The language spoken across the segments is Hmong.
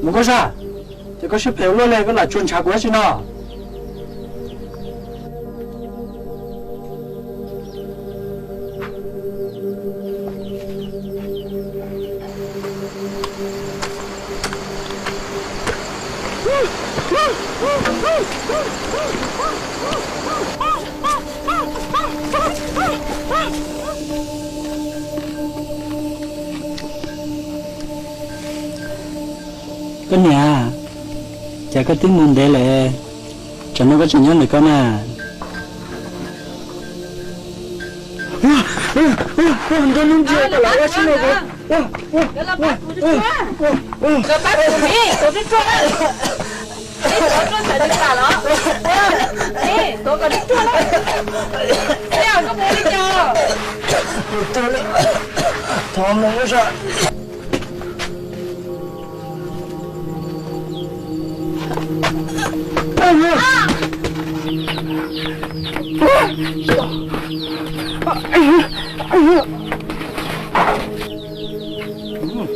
Nkauj Zaj, ces koj siab phem ua luaj li, koj lam tsuas ntshav kuv dab tsi no? Koj niam, cas koj twb mus ntev lawm, tsam no koj tseem nyob ntawm ko na? Nrog hnub ntsia koj lam ua si no. Thov mus ua sa.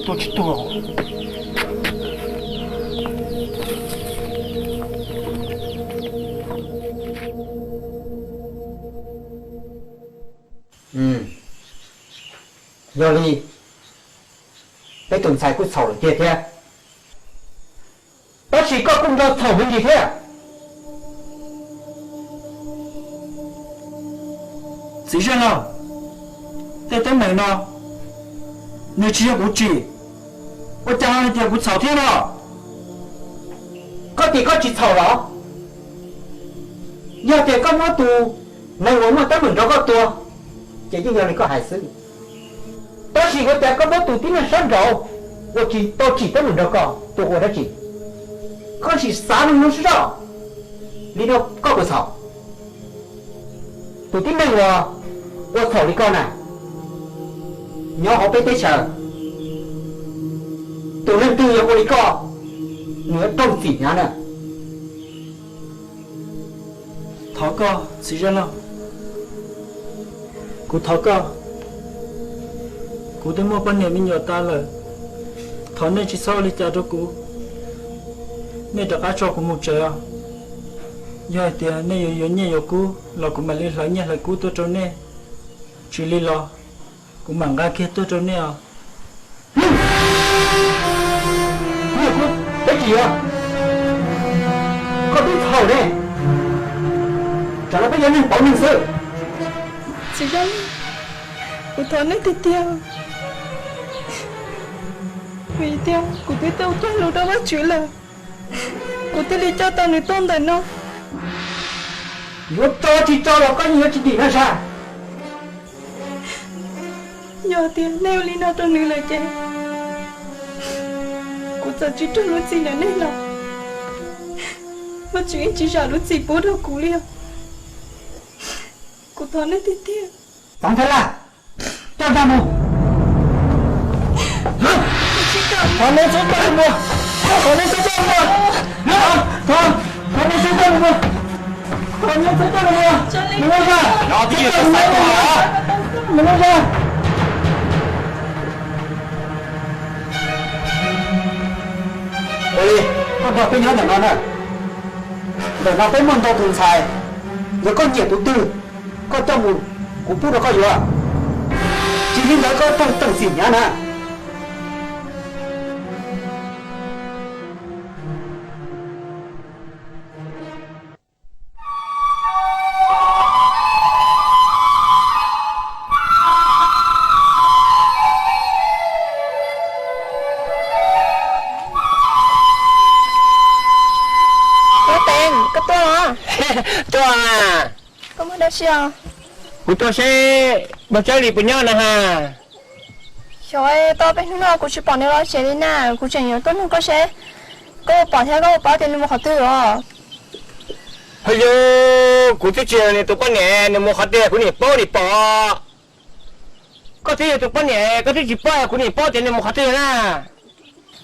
Tuaj tsis tuaj. Yog li, peb tus ntxhais kuj txhaum lawm tiag thiab. Tab sis koj kuj nrog txhaum me ntsis thiab. Txiv zaj laug, tej teeb meem no nws tsis yog kuv tsim, ua cas ho hais tias kuv txhaum thiab no? Koj tias koj tsis txhaum los? Yog tias koj muab tus neeg uas muaj teeb meem nrog koj tua, ces yeej yog li koj hais xwb. Tab sis ua cas koj muab tus tib neeg sab nraud uas tsis tau tsim teeb meem nrog koj tua ua dab tsi? Koj sim xav zoo zoo sib zog, li no koj puas txhaum? Tus tib neeg uas ua txhaum li koj na, nyob hauv peb teb chaws, tus neeg twg yog ua li koj, nws yuav raug txim hnyav na. Thov koj, txiv zaj laug, kuv thov koj, kuv twb muaj poj niam me nyuam tas lawm, thov nej tsis txhob ua li cas rau kuv, nej rov qab tso kuv mus tsev os. Yog hais tias nej yuav yuav nyiaj yuav kub los kuv mam li hlawv nyiaj hlawv kub tuaj rau nej, tsis li los kuv mam nqa kiag tuaj rau nej os. Peb tsis yuav, koj twb txhaum ne, tsam no peb yog neeg pauv neeg xwb. Txiv zaj laug, kuv thov nej tiag tiag, vim tias kuv twb tau cog lus rau Vajtswv lawm, kuv thiaj li coj tau nws tuaj ntawm no. Yuav tso tsis tso los koj yeej yuav tsis dim na sas. Yog tias nej ua li no rau nws lawm ces kuv txawm tsis raug lub txim ntawm nej los Vajtswv yeej tsis zam lub txim pub rau kuv li os. Kuv thov nej tiag tiag. Toov Thaj Laj, coj Zaj mus. Thov nej txhob coj mus, thov nej txhob coj mus, thov, thov nej txhob coj mus, thov nej txhob coj mus, nws muaj zaj, nws muaj zaj. Ua li, koj nrog peb nyob ntawm no na. Ntawm no peb muaj ntau tus ntxhais, yog koj nyiam tus twg, koj coj mus, kuv pub rau koj yuav. Tsis li ntawd koj raug teem txim hnyav na. Huab Teev, koj tuaj los? Tuaj mas. Koj muaj dab tsi os? Kuv tuaj seb Npawg Tsawb Lis puas nyob no ha. Xyov, tau peb hnub no kuv tsis pom nws los tsev li na, kuv tseem yuav tuaj nug koj seb koj puas pom thiab koj puas paub tias nws mus qhov twg os? Hos yog, kuv twb tsis yog nws tus poj niam, nws mus qhov twg kuv niam paub niam pom. Koj twb yog tus poj niam, koj twb tsis paub kuv niam paub tias nws mus qhov twg na.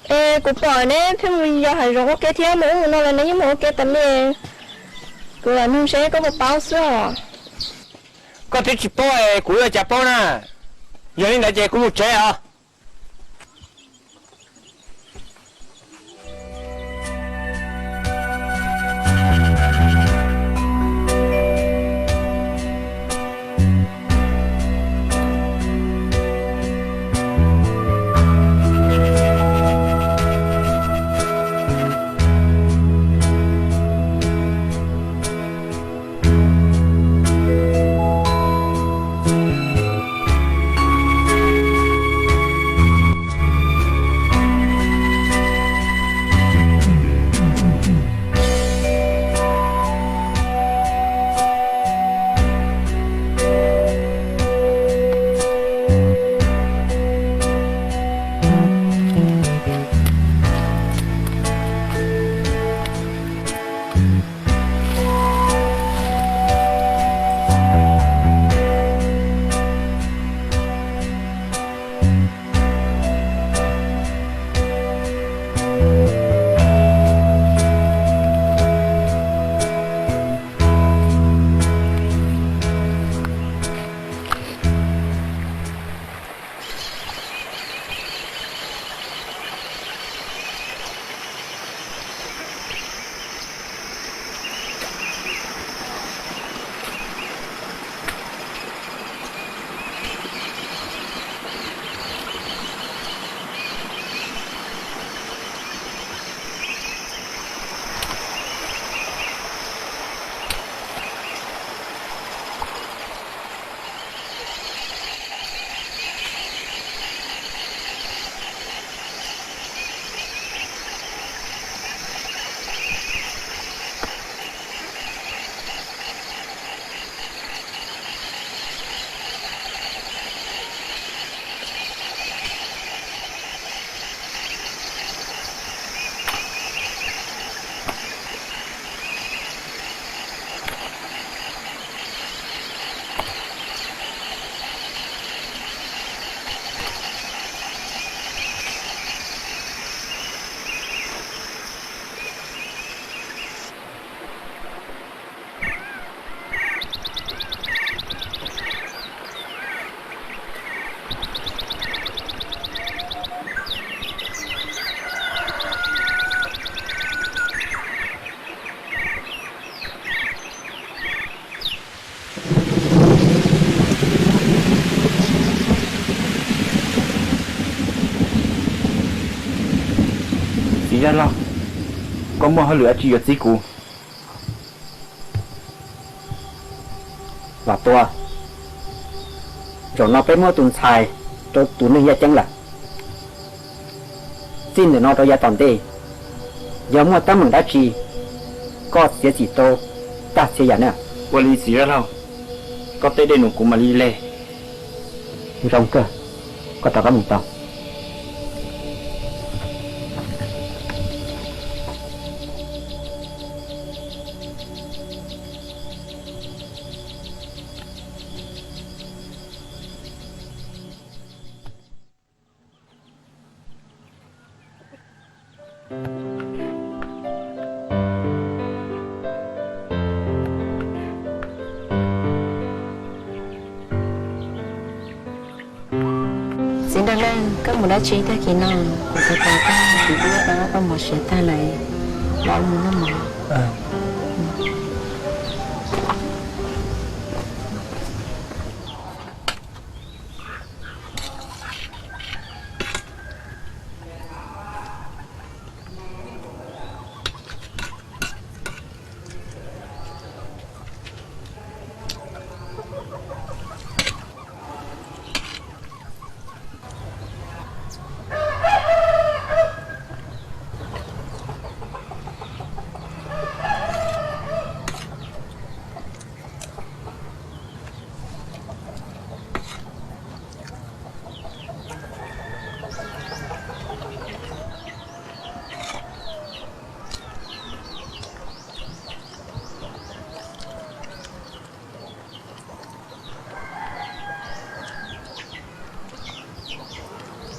Es kuv pom neb pheej mus yos hav zoov ua ke thiab mus ub mus no los neb yeej mus ua ke tas li. Kuv lam nug seb koj puas paub xwb os. Koj twb tsis paub es kuv yuav cas paub na. Yog li ntawd ces kuv mus tsev os. Txiv zaj laug, koj muaj hauj lwm dab tsi yuav txib kuv? Los tua, zaum no peb muab tus ntxhais rau tus neeg yaj ceeb lawm. Txij ntawm no rau yav tom ntej, yog muaj teeb meem dab tsi, koj txiav txim rau tag txhia yam na. Ua li txiv zaj laug, koj tej dej num kuv mam li leg. Zoo kawg, koj rov qab mus tau. Txiv nraug leej, koj mus dab tsi tag kis no? Kuv tos tos koj, kuv twb ua koj mov siav tag lawm, los mus noj mov.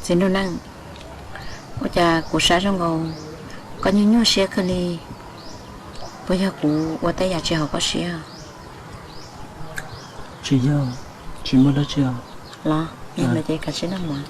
Txiv nraug leej, ua cas kuv saib zoo nkaus koj nyuaj nyuaj siab kawg li? Puas yog kuv ua tej yam tsis haum koj siab? Tsis yog, tsis muaj dab tsi os. Los, yog li ces kav tsij noj mov.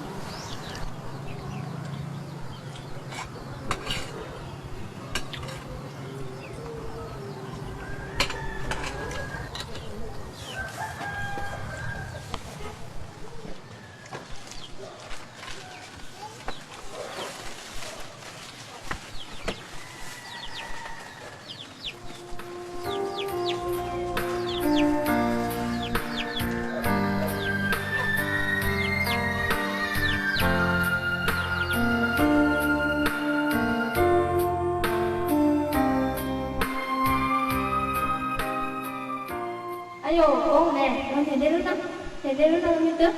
Ab yos, koob ne, los ntes dej lub no, ntes dej lub no me tub.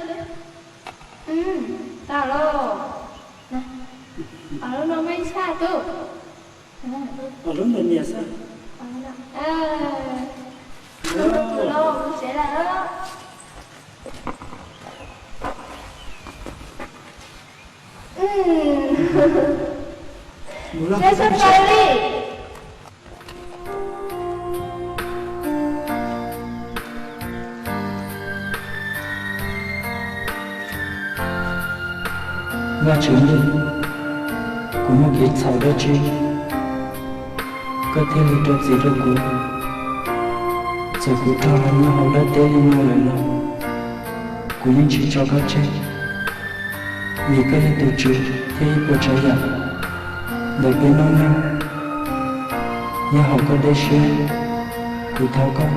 Tag los, lub no me tshaj tub. Lub no niam xwb. Lub no tub los mus tsev lawm. Sab sab pais li. Vajtswv, kuv muaj kev txhaum dab tsi koj thiaj li rau txim rau kuv? Txawm kuv raug los nyob hauv dab teb li no lawm los kuv yeej tsis tso koj tseg, vim koj yog tus tswv thiab ib puas tsav yam ntawm peb noob neej. Yog hauv koj dej siab, kuv thov koj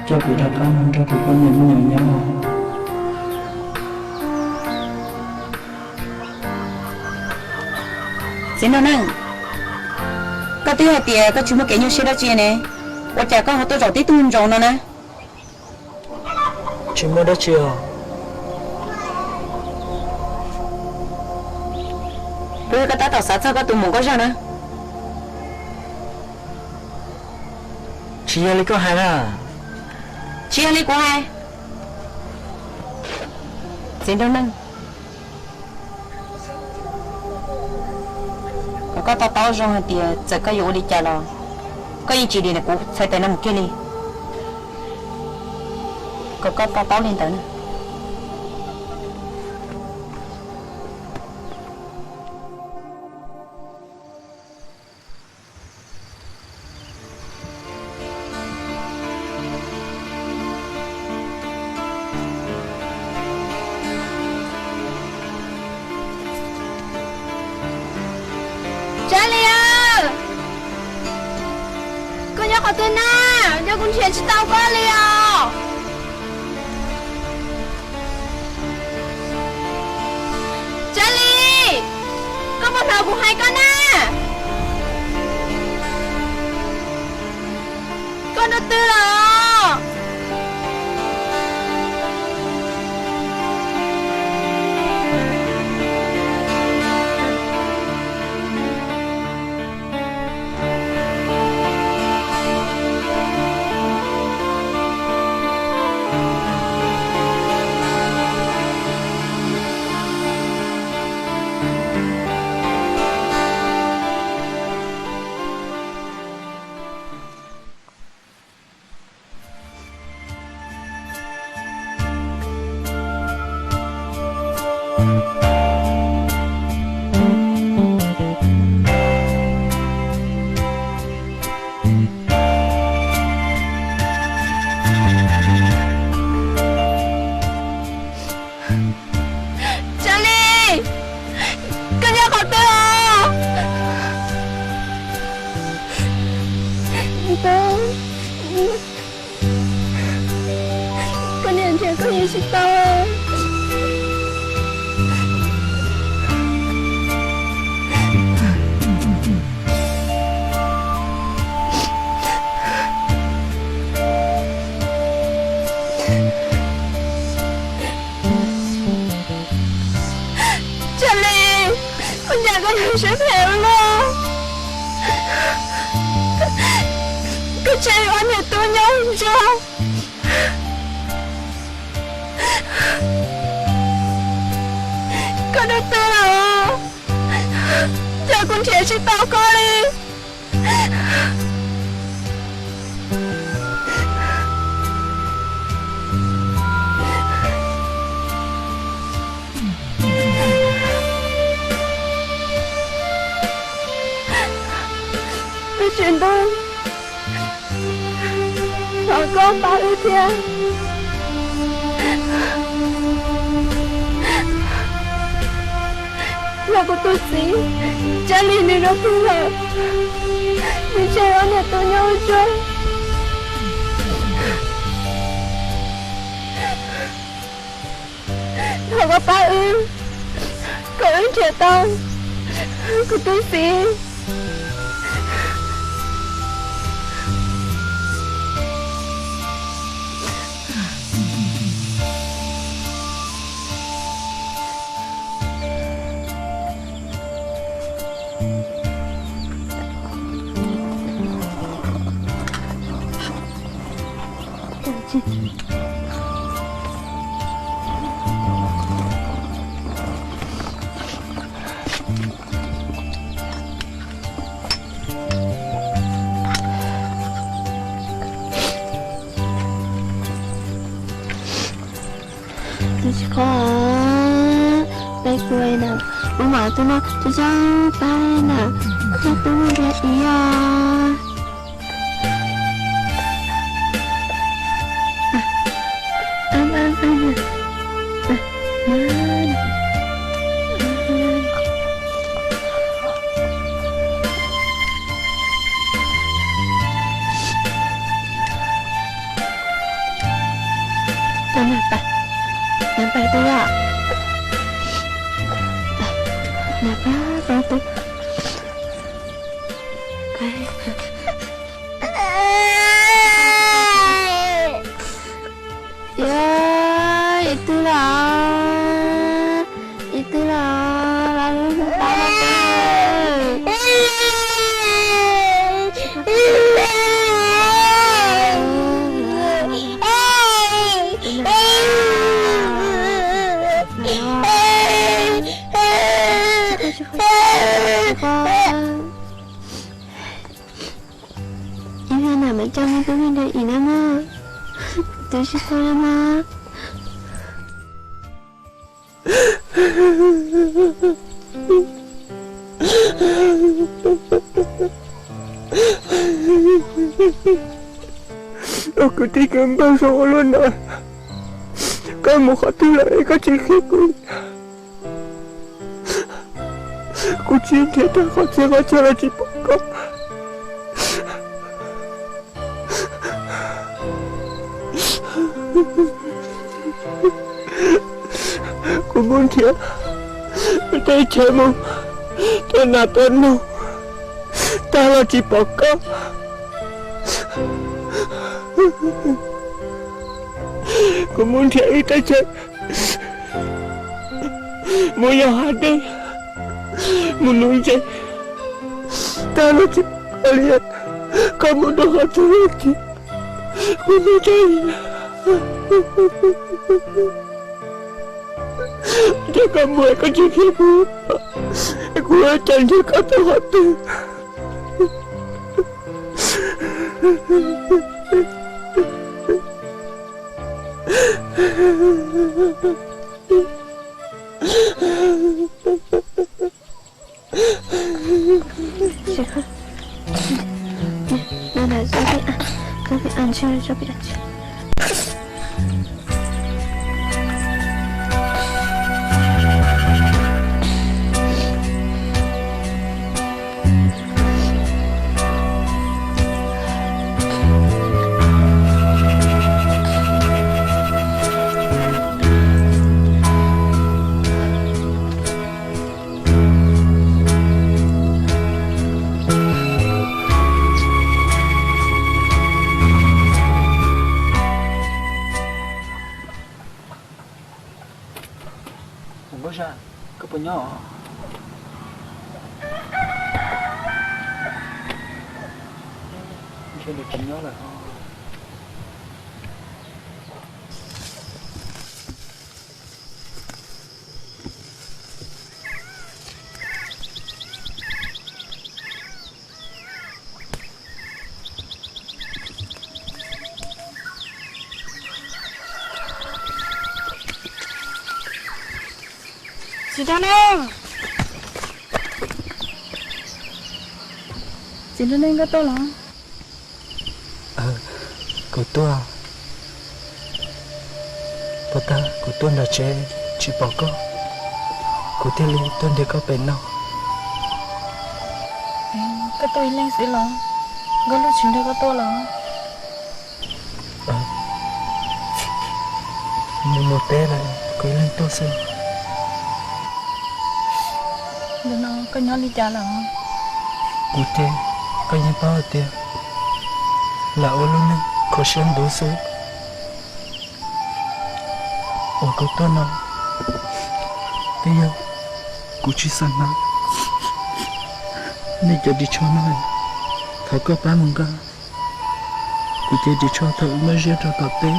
coj kuv rov qab mus nrog kuv poj niam me nyuam nyob. Txiv nraug neej, koj twb hais tias koj tsis muaj kev nyuaj siab dab tsi ne, ua cas koj ho tuaj zaum tib tug ntsoov no na? Tsis muaj dab tsi os. Puas yog koj tab tom xav txog koj tus muam nkauj zaj na? Tsis yog li koj hais na. Tsis yog li kuv hais. Txiv nraug neej, kom koj to taub zoo hais tias txawm koj yuav ua li cas los koj yeej tsis dim kuv txhais tes no mus kiag li. Kom koj to taub li ntawd na. Tsab Lis, koj nyob qhov twg na? Nco kuv nrhiav tsis tau koj li os. Tsab Lis, koj puas hnov kuv hais koj na? Koj dua twg los? Tsab Lis, koj nyob qhov twg os? Koj niam nrhiav koj yeej tsis tau. Tsab Lis, ua cas koj yuav siab phem ua luaj? Koj tseg ob niam tub nyob ua ntsuag. Koj dua twg lawm? Cas kuv nrhiav tsis tau koj li. Tus tsis ntuj, thov koj pab wb thiab. Yog kuv tus txiv Tsab Lis nws dua twg lawm, nws tseg ob niam tub nyob ua ntsuag. Thov koj pab wb, kom wb nrhiav tau kuv tus txiv. Tus tsis khob, peb kuv na, ua mam tus no tsis txhob pab na, txhob tu mus nrhiav ib os. Nag pais, nag pais twb yom. Nag pais pais twb. Yog ib tug los, ib tug los, los lub pab los. Ib hnub no mam coj me tub me nrog ib na mog, tus tsis khob na mog. Ua kwv tij kwv npawg zoo ua luaj no, koj mus qhov twg lawm es koj tsis qhia kuv? Kuv tsis nrhiav tag qhov txhia qhov chaw los tsis pom koj. Kuv mus nrhiav teb chaws mus tua nas tua noog tag los tsis pom koj. Kuv mus nrhiav ib teb chaws mus yos hav dej mus nuv ntses tag los tsis pom koj li. Koj mus rau qhov twg lawm ces kuv mus tsis, nrhiav koj mus koj tsis qhia kuv, kuv ua cas nrhiav koj tau qhov twg. Nkauj Zaj, koj puas nyob? Ntshe nws tsis nyob lawm. Txiv Nraug Neej, Txiv Nraug Neej, koj tuaj los? Kuv tuaj. Puag ta kuv tuaj nram tsev tsis pom koj, kuv thiaj li tuaj ntiav koj pem no. Koj tuaj ib leeg xwb los? Nkauj Lug tsis nrog koj tuaj los? Mus mus teb lawm, kuv ib leeg tuaj xwb. Ntawm no koj nyob li cas lawm? Kuv ces koj yeej paub hais tias lam ua lub neej kho siab ntuv xwb. Uas kuv tuaj no twb yog kuv tsis xav hnav nej cov ris tsho no, thov koj pab mus nqa kuv cov ris tsho thaum wb muab ziab rau tom teb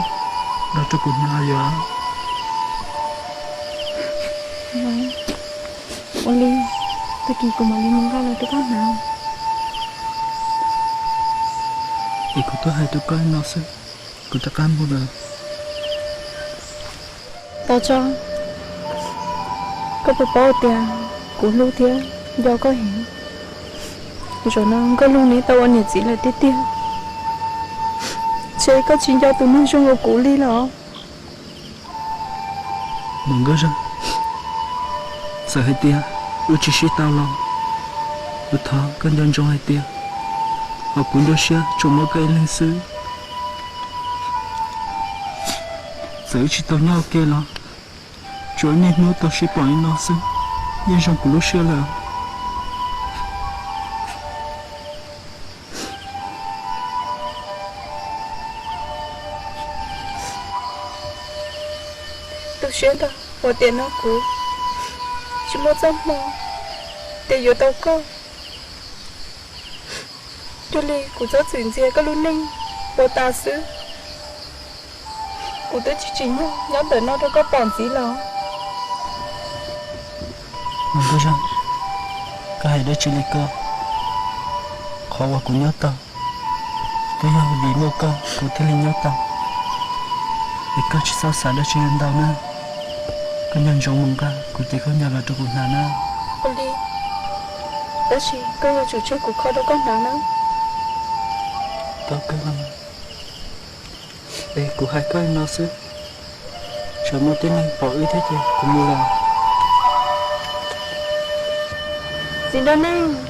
los rau kuv hnav yom. Ua li, tag kis kuv mam li mus nqa los rau koj hnav. Es kuv tuaj hais rau koj no xwb, kuv rov qab mus lawm. Tau tso, koj puas paub tias kuv hlub thiab nco koj heev. Zaum no Nkauj Lug neb tau ua niam txiv lawm tiag tiag, ntshe koj tsis nco tus neeg zoo nkaus kuv li los? Mas Nkauj Zaj, txawm hais tias wb tsis sib tau los, kuv thov koj nco ntsoov hais tias hauv kuv nruab siab tsuas muaj koj ib leeg xwb. Txawm wb tsis tau nyob ua ke los, tsuas niaj hnub tau sib pom li no xwb yeej zoo kuv lub siab lawm. Tu siab ntau uas tiam no kuv tsis muaj txoj hmoo tias yuav tau koj. Yog li kuv txhob txwm ntxias koj lub neej ua tas xwb. Kuv twb tsis tsim nyog nyob ntawm no rau koj pom ntxiv los. Mas Nkauj Zaj, koj hais dab tsi li ko? Qhov uas kuv nyob tau twb yog vim muaj koj kuv thiaj li nyob tau. Es koj tsis txhob xav dab tsi ntau na. Koj nco ntsoov mus nqa kuv cev khaub ncaws los rau kuv hnav na. Ua li, tab sis koj yuav tsum tseg kuv kho rau koj hnav na. Tau kawg los. Es kuv hais koj li no xwb, tsam muaj tib neeg pom wb thiab ces kuv mus lawm. Txiv nraug neeg.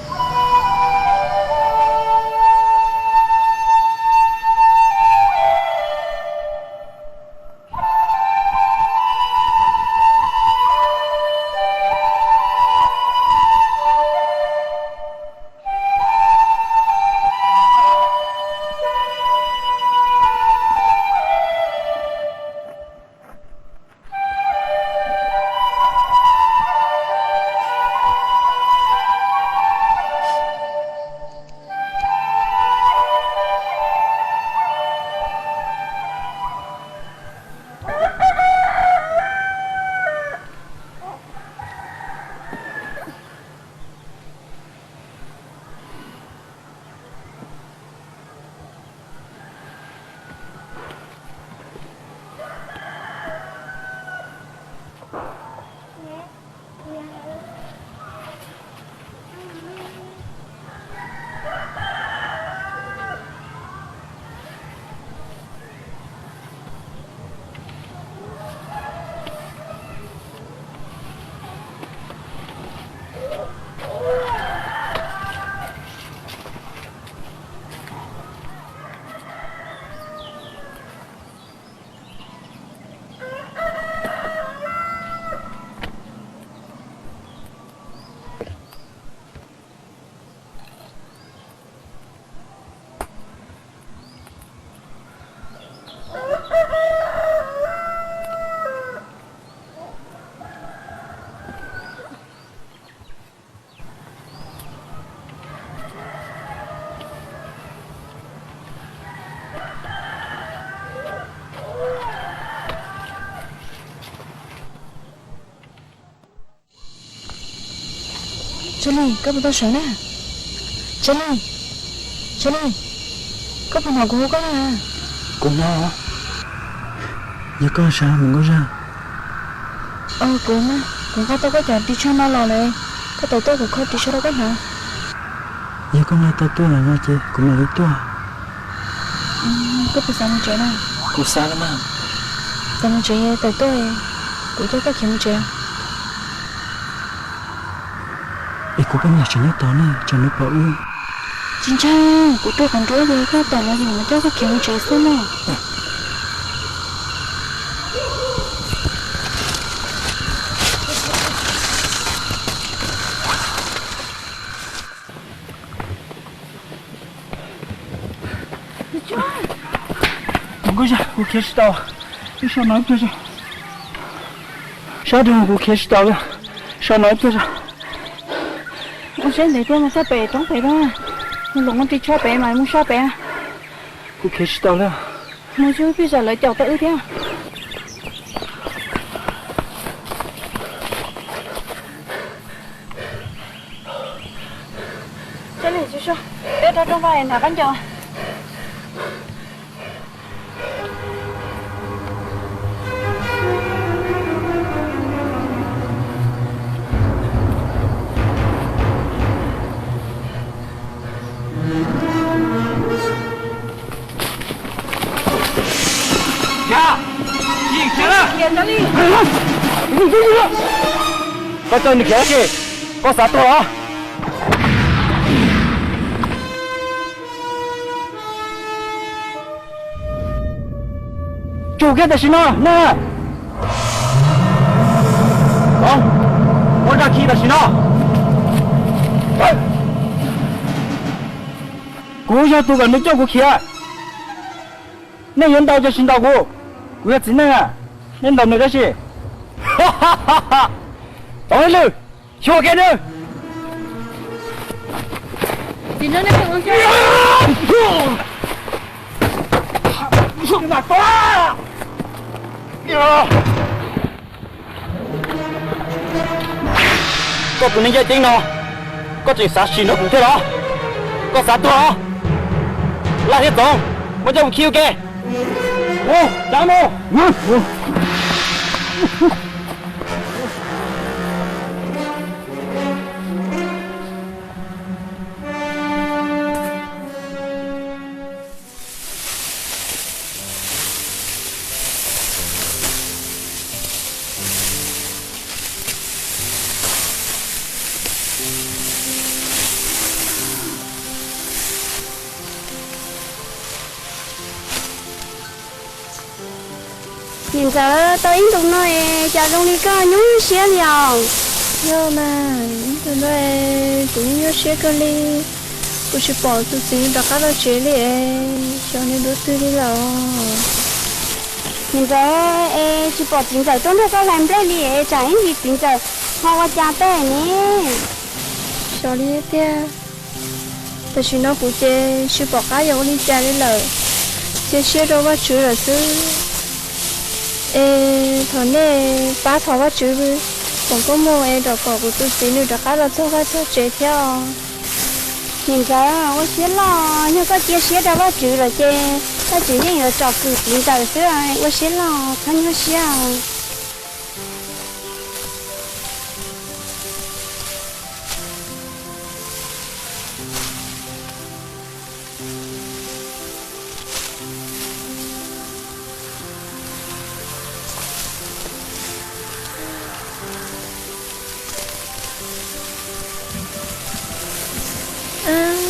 Tsali, koj puas tau sawv na? Tsali, Tsali, koj puas hnov kuv hu koj na? Kuv hnov. Yog koj sab mus Nkauj Zaj. Kuv, kuv nqa tau koj cov ris tsho no los lawm, koj tawm tuaj kuv kho ris tsho rau koj hnav. Yog koj nqa tau tuaj lawm no ces kuv mam li tuaj. Koj puas xav mus tsev na? Kuv xav mas. Xav mus tsev tawm tuaj, kuv coj koj khiav mus tsev. Es kuv poj niam tseem nyob tod ne, tsam nws pom wb. Tsis ntshai, kuv tuaj qhov nruab ces koj tawm los ces kuv mam coj koj khiav mus tsev xwb na. Tus Nkauj Zaj, kuv khiav tsis tau, wb so no ib pliag tso. Sab dhau, kuv khiav tsis tau li, so no ib pliag tso. Mus sab ntev thiab, mus txog pem roob pem rau, mus hloov ris tsho pem mas mus so pem. Kuv khiav tsis tau li. Mus tsuag pij zam lawv caum tau wb thiab. Peb rau rooj vag hnav khaub ncaws. Koj coj nws khiav tsis, koj xav tuag los? Tsum kiag tam sim no na. Muab rab khi tam sim no. Kuv yog tus kom nws coj kuv khiav. Nej yuav ntaus ces sim ntaus kuv, kuv yog txiv neej, nej ntaus nws dab tsi? Tov ib lwm, xyuas kiag nws. Koj tus neeg ncaj ceeb no, koj tseem xav sim nrog kuv thiab los? Koj xav tuag los? Laj thiab Txoov, muab coj mus khi ua ke. Niam ntxawm, tau ib ntus no es cas zoo li koj nyuaj siab li os? Yog mas, ib ntus no kuv nyuaj siab kawg li. Kuv tsis pom tus txiv rov qab los tsev li es xyov nws dua twg li lawm. Niam ntxawm, es tsis pom txiv ntxawm tuaj nrog koj hlais nplej li es tsam ib ntsis txiv ntxawm ho ua cas tej ne? Xyov li tiag. Tam sim no kuv ces tsis pom qab yuav ua li cas li lawm, cia siab rau Vajtswv lawm xwb. Es thov nej pab thov Vajtswv foom koob hmoov es kom kuv tus txiv nws rov qab los txog vaj txog tsev thiab os. Niam ntxawm, ua siab loj, yog koj cia siab rau Vajtswv lawm ces Vajtswv yeej yuav tsom kwm txiv ntxawm xwb, ua siab loj, txhob nyuaj siab.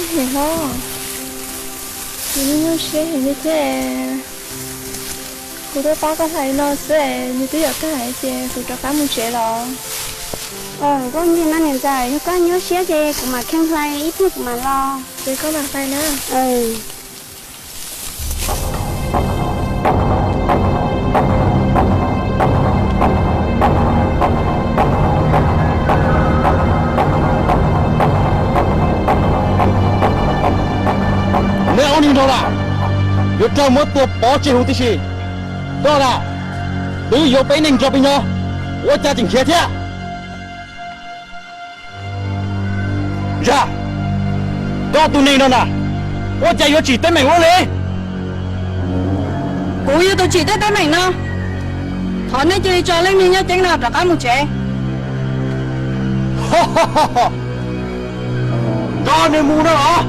Niam hlob, kuv nyuaj siab heev li thiab. Kuv tuaj pab koj hlais li no xwb, nws twb yuav tag ces kuv rov qab mus tsev los. Koj ntsia no niam ntxawm, yog koj nyuaj siab ces kuv mam kheej hlais ib pliag kuv mam los. Ces koj mam hlais na. Neb ob niag nraug lawm, yuav raug muab tua pov tseg huv tib si. Koj lawm, twb yuav peb neeg nrog peb nyob, ua cas tseem khiav thiab? Zaj, koj tus neeg no na, ua cas yuav tsim teeb meem ua luaj li? Kuv yog tus tsim tej teeb meem no. Thov nej cia li tso leej niag nyob ceeb no rov qab mus tsev. Nrog nws mus no los?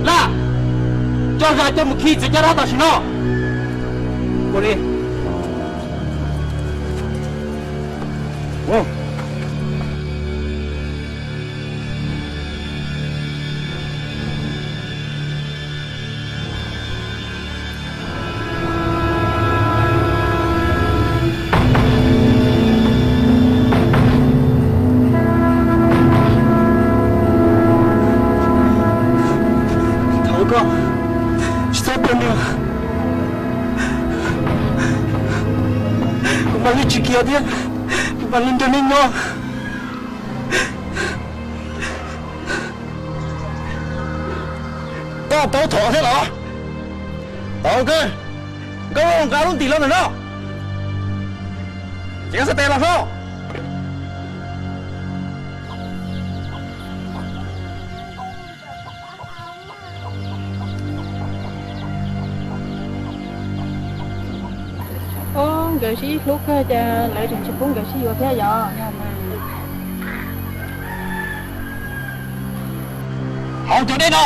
Laj, coj Zaj coj mus khi txiv caj dab tam sim no. Ua li. Thov koj tsis txhob tua nws. Kuv mam li tsis khiav thiab, kuv mam li nrog nej nyob. Koj paub thov thiab los? Tau kawg, nkauj nqa lub ntim los ntawm no. Ces koj xav tes los hlob. Ob, nkawd sib hlub kawg ces lawv tseem tsis pub nkawd sib yuav thiab yom. Haus cov dej no.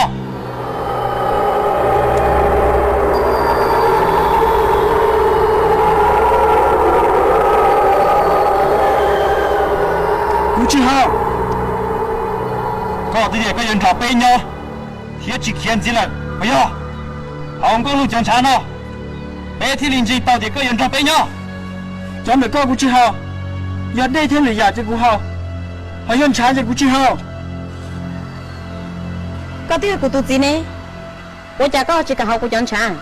Kuv tsis haus. Koj twb tias koj yuav nrog peb nyob thiab tsis khiav ntxiv lawm puas yog? Haus nkauj lug cov ntshav no, peb thiaj li ntseeg tau tias koj yuav nrog peb nyob. Cov ntawm koj kuv tsis haus, yog dej thiab lwm yam ces kuv haus, ho yog ntshav ces kuv tsis haus. Koj twb yog kuv tus txiv ne, ua cas koj tsis kam haus kuv cov ntshav?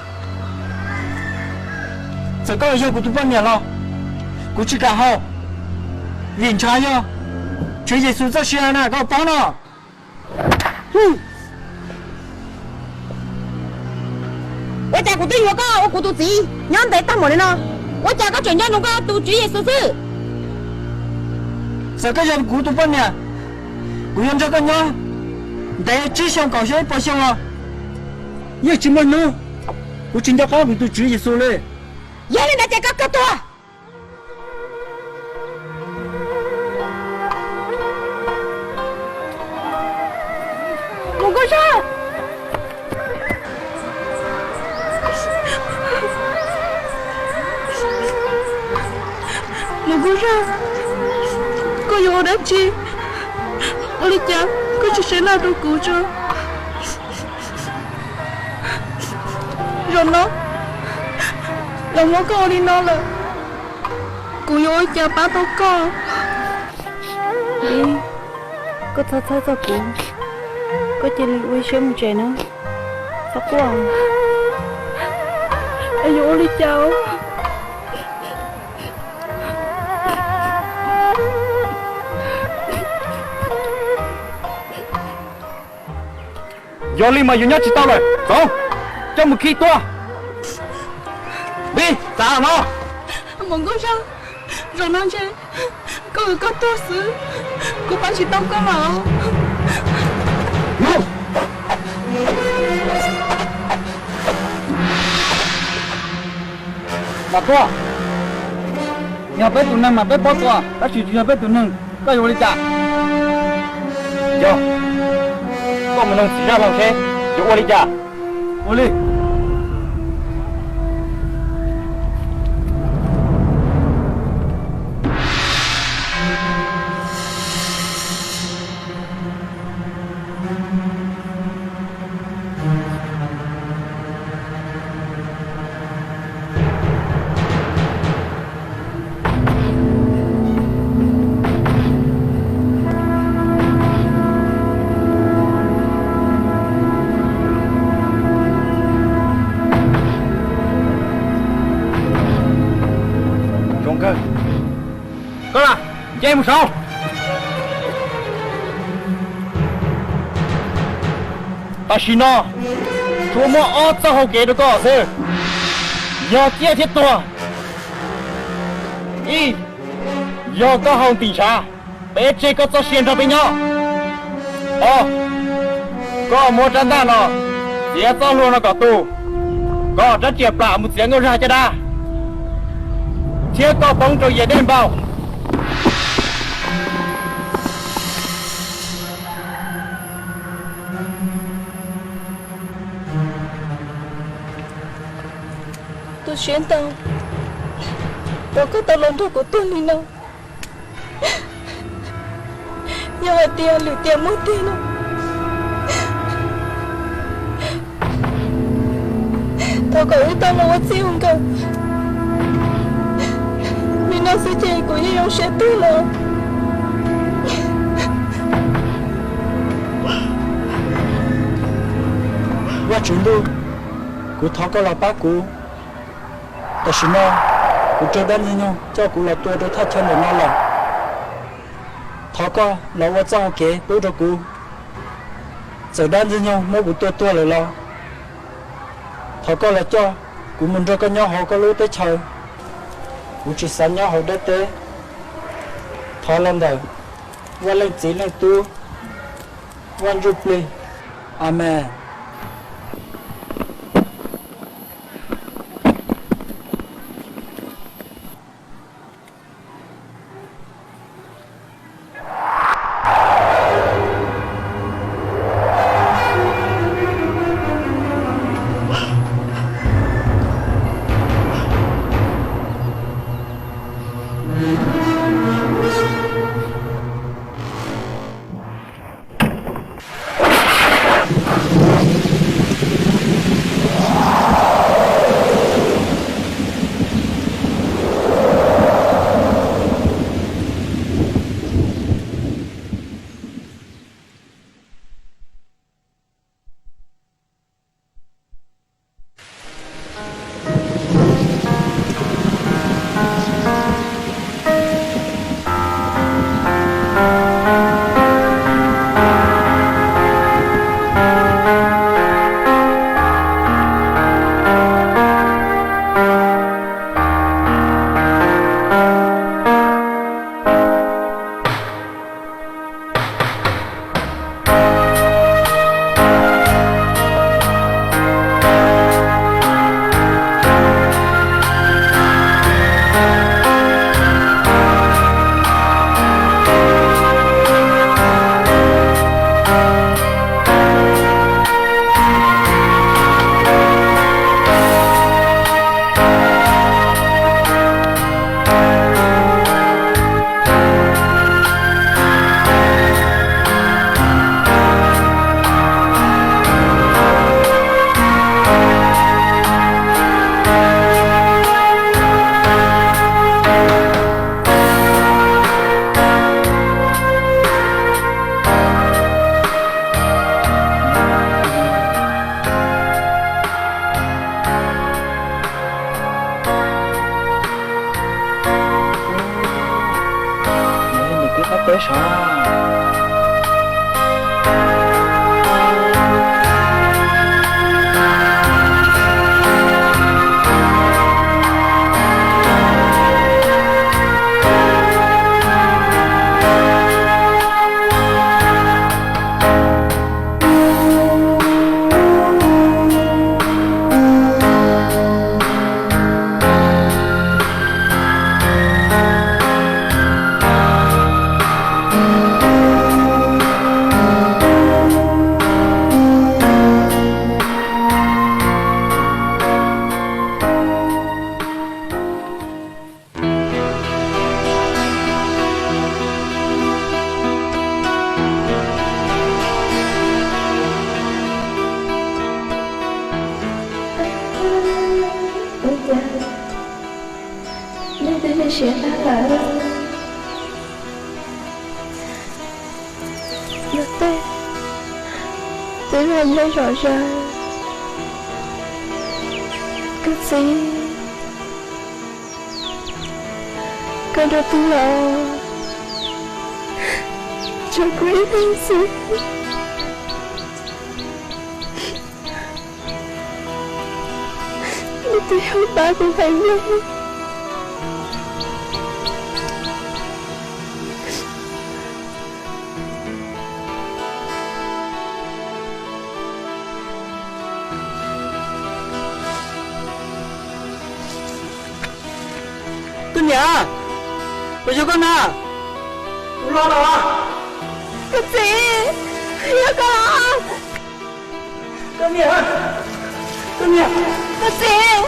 Txawm koj yog kuv tus poj niam los kuv tsis kam haus, vim ntshav yog Tswv Yexus txoj sia na, koj paub no. Ua cas kuv twb yuav koj ua kuv tus txiv nyob ntev tag npaum li no, ua cas koj tseem nco ntsoov koj tus Tswv Yexus xwb? Txawm koj yog kuv tus poj niam, kuv yuav nrog koj nyob ntev tsib xyoo kaum xyoo ib puas xyoo los yeej tsis muaj hnub kuv tsis nco qab kuv tus Tswv Yexus li. Yog li ntawd ces koj kawg tuag. Mus Nkauj Zaj! Mus Nkauj Zaj, koj yuav ua dab tsi? Ua li cas koj tsis seb naj rau kuv tso? Zaum no los muab koj ua li no lawm, kuv yuav ua li cas pab tau koj? Ib, koj txhob txhawj txog kuv, koj cia li ua siab mus tsev na, txhob quaj. Es yuav ua li cas? Yog li mas yus nyob tsis tau lawm, txhob coj mus khi tua. Ib, txav no. Muam Nkauj Zaj, zaum no ntshe koj, koj tuag xwb, kuv pab tsis tau koj lawm. Mas tuaj, yog peb tus neeg mas peb pab tua, tab sis tsis yog peb tus neeg, koj yuav ua li cas? Yog, koj mus nug txiv zaj laug seb yuav ua li cas. Ua li. Zoo kawg. Koj lam nce mus saud. Tam sim no tsuas muaj ob txoj hau kev rau koj xwb, yog ciaj thiab tuag. Ib, yog koj haus ntim ntshav, peb tseg koj txoj sia nrog peb nyob. Ob, koj muab rab ntaj no txiav txoj hlua no kom tu, kom rab riam plam mus txiav Nkauj Zaj caj dab, thiab koj poob rau Yia Dej Npau. Tu siab ntau uas koj tau los nrog kuv tuag li no. Yog hais tias lwm tiam muaj tiag no, thov kom wb tau los ua txij ua nkawm li no xwb ces kuv yeej zoo siab tiag los. Vaj Tswv Ntuj, kuv thov koj los pab kuv. Tam sim no kuv raug dab Ntxwg Nyoog coj kuv los tua rau thaj chaw ntawm no lawm. Thov koj los ua txoj hau kev pub rau kuv. Txawm dab Ntxwg Nyoog muab kuv tua tuag lawm los thov koj los coj kuv mus nrog koj nyob hauv koj lub teb chaws. Kuv tsis xav nyob hauv dab teb. Thov los ntawm Vaj Leej Txiv Leej Tub, Vaj Ntsuj Plig. Amees. peb sav. Ua cas nej twb siav tag lawm? Luag tej twb los nyob zom zaws. Koj txiv, koj rov qab los, tso kuv ib leeg xwb. Neb twb yog pab kuv hais lus. Koj niam, puas yog koj na? Kuv los lawm. Koj txiv, yog koj los? Koj niam, koj niam. Koj txiv,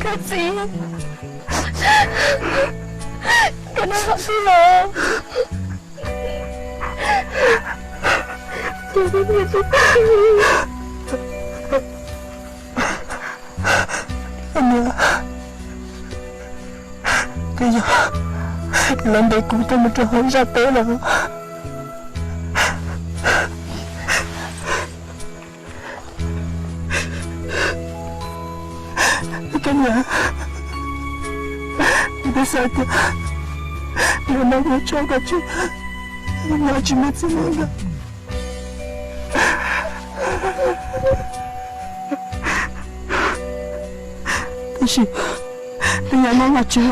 koj txiv, koj nyob qhov twg los? Koj niam, twb yog lawv ntes kuv coj mus rau hauv zaj teb lawm. Koj niam, kuv twb xav tias yog no kuv tso koj tseg, nyob tsis muaj txiv neej ntag. Tab sis twb yog neb nyob tsis,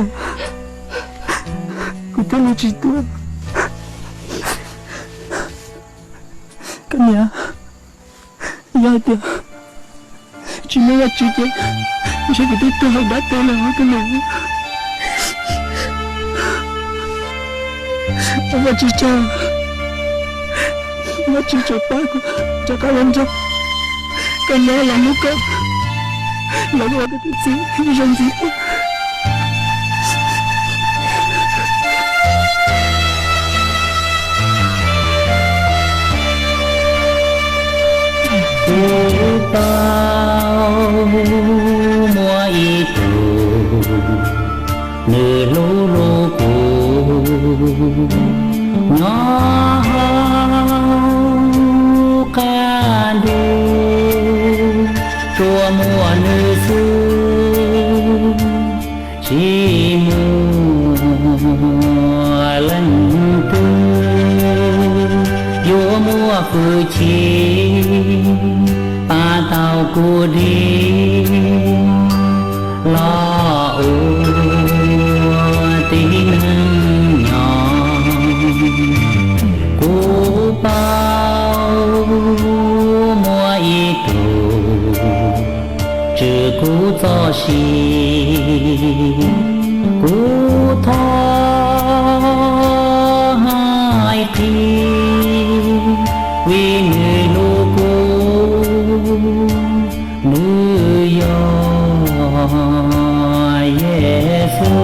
kuv thiaj li tsis tuag. Koj niam, yog hais tias tsis muaj Vajtswv ces ntshe kuv twb tuag hauv dab teb lawm os koj niam. Ua Vajtswv tsaug, Vajtswv tseem pab kuv rov qab los nrog koj nyob los hlub koj, los ua koj tus txiv ib zaug ntxiv thiab. Kuv paub muaj ib tug, nws hlub hlub kuv, nyob hauv qab ntuj, tsuas muaj nws xwb, tsis muaj leej twg yuav muaj hwj chim pab tau kuv dig los ua tib neeg nyob. Kuv paub muaj ib tug tswj kuv txoj sia, kuv thov hais qhia, vim nws hlub kuv, nws yog Yexus,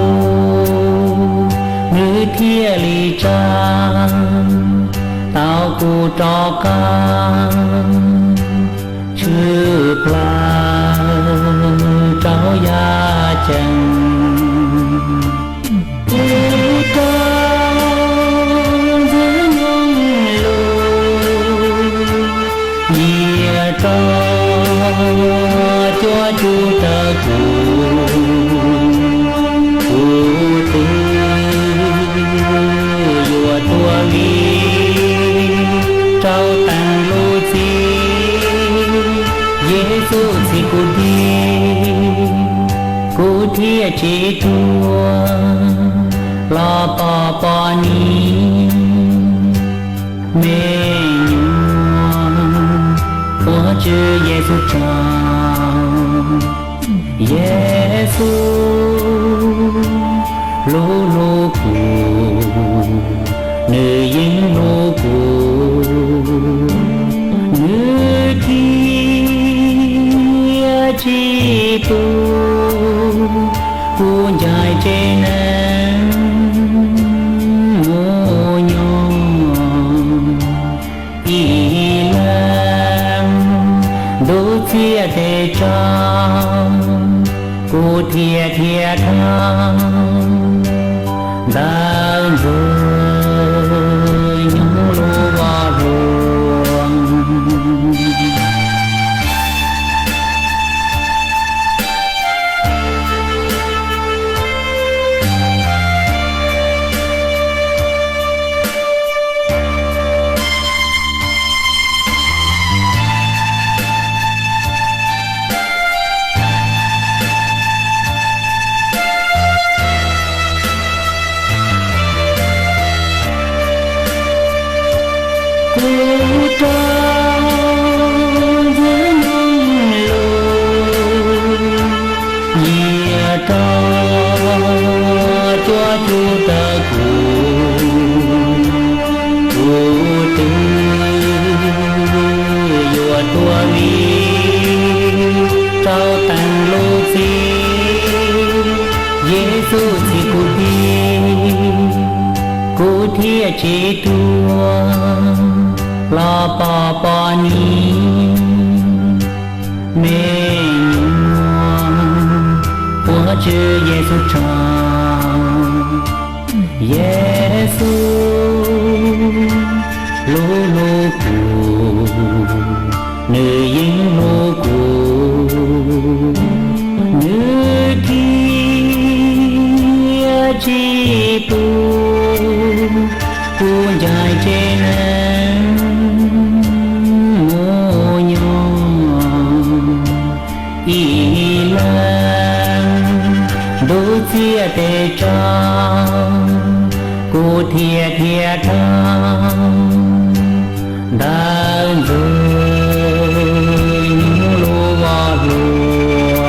nws thiaj li tsa tau kuv rov qab tshwm plaws rau yaj ceeb. Kuv rov ntxub nyoog lus, nyias rov cuab cub raws kuv kuv tij, kuv thiaj tsis tuag los pom poj niam me nyuam. Ua Tswv Yexus tsaug. Yexus hlub hlub kuv, nws yeej hlub kuv, nws thiaj tsis tuag. Kuv ncaim tsev neeg mus nyob ib leeg, ntuj txiag tes tsau, kuv thiaj dhia dhau ntawm ntxwg nyoog lub voj hlua. Kuv rau ntxwg nyoog lus, nyias rau cuab cub raws kuv, kuv twb yuav tuag vim rau teem lub txim. Yexus txiv kuv tij, kuv thiaj tsis tuag los pom poj niam me nyuam. Ua Tswv Yexus tsaug. Yexus hlub hlub kuv, nws yeej hlub kuv, nws thiaj tsis tuag. Kuv ncaim tsev neeg mus nyob ib leeg, ntuj txiag tes tsau, kuv thiaj dhia dhau ntawm ntxwg nyoog lub voj hlua.